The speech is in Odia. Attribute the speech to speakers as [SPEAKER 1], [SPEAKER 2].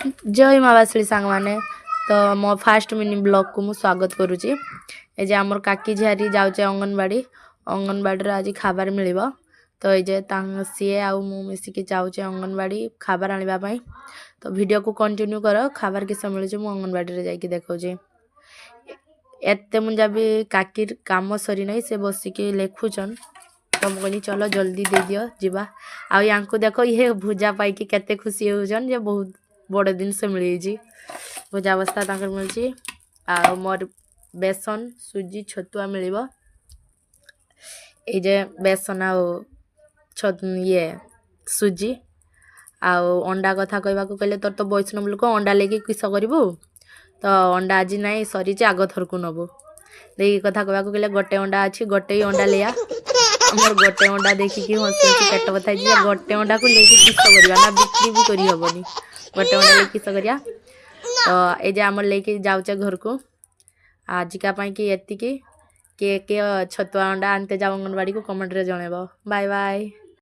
[SPEAKER 1] ଜୟ ମା ବାସୁଳି ସାଙ୍ଗମାନେ। ତ ମୋ ଫାଷ୍ଟ ମିନି ବ୍ଲଗ୍କୁ ମୁଁ ସ୍ୱାଗତ କରୁଛି। ଏ ଯେ ଆମର କାକି ଝିଆରୀ ଯାଉଛେ ଅଙ୍ଗନବାଡ଼ି। ଅଙ୍ଗନବାଡ଼ିରେ ଆଜି ଖାବାର ମିଳିବ। ତ ଏଇ ଯେ ସିଏ ଆଉ ମୁଁ ମିଶିକି ଯାଉଛେ ଅଙ୍ଗନବାଡ଼ି ଖାବାର ଆଣିବା ପାଇଁ। ତ ଭିଡ଼ିଓକୁ କଣ୍ଟିନ୍ୟୁ କର। ଖାବାର କିସ ମିଳୁଛି, ମୁଁ ଅଙ୍ଗନବାଡ଼ିରେ ଯାଇକି ଦେଖାଉଛି। ଏତେ ମୁଞ୍ଜା ବି କାକିର କାମ ସରିନାହିଁ, ସେ ବସିକି ଲେଖୁଛନ୍। ତ ମୁଁ କହିଲି, ଚଲ ଜଲ୍ଦି ଦେଇଦିଅ, ଯିବା। ଆଉ ୟାଙ୍କୁ ଦେଖ, ଇଏ ଭୁଜା ପାଇକି କେତେ ଖୁସି ହେଉଛନ୍ ଯେ ବହୁତ ବଡ଼ ଜିନିଷ ମିଳିଯାଇଛି। ଭୁଜା ବସ୍ତା ତାଙ୍କର ମିଳୁଛି ଆଉ ମୋର ବେସନ, ସୁଜି, ଛତୁଆ ମିଳିବ। ଏଇ ଯେ ବେସନ ଆଉ ଇଏ ସୁଜି ଆଉ ଅଣ୍ଡା କଥା କହିବାକୁ କହିଲେ, ତୋର ତ ବୈଷ୍ଣବ ଲୋକ, ଅଣ୍ଡା ନେଇକି କିସ କରିବୁ? ତ ଅଣ୍ଡା ଆଜି ନାହିଁ, ସରିଛି, ଆଗ ଥରକୁ ନେବୁ। ଦେଇକି କଥା କହିବାକୁ ଗଲେ ଗୋଟେ ଅଣ୍ଡା ଅଛି, ଗୋଟେ ହିଁ ଅଣ୍ଡା ଲିଆ। ଆମର ଗୋଟେ ଅଣ୍ଡା ଦେଖିକି ହସି ହସି ପେଟ ବଥା ହେଇଛି ଯେ ଗୋଟେ ଅଣ୍ଡାକୁ ନେଇକି କିସ କରିବା ନା, ବିକ୍ରି ବି କରିହେବନି। ଗୋଟେ ଅଣ୍ଡା ନେଇକି କିସ କରିବା? ତ ଏଇ ଯେ ଆମର ନେଇକି ଯାଉଛେ ଘରକୁ। ଆଜିକା ପାଇଁ କି ଏତିକି। କିଏ କିଏ ଛତୁଆ ଅଣ୍ଡା ଆଣିତେ ଯାଅ ଅଙ୍ଗନବାଡ଼ିକୁ, କମେଣ୍ଟରେ ଜଣେଇବ। Bye bye.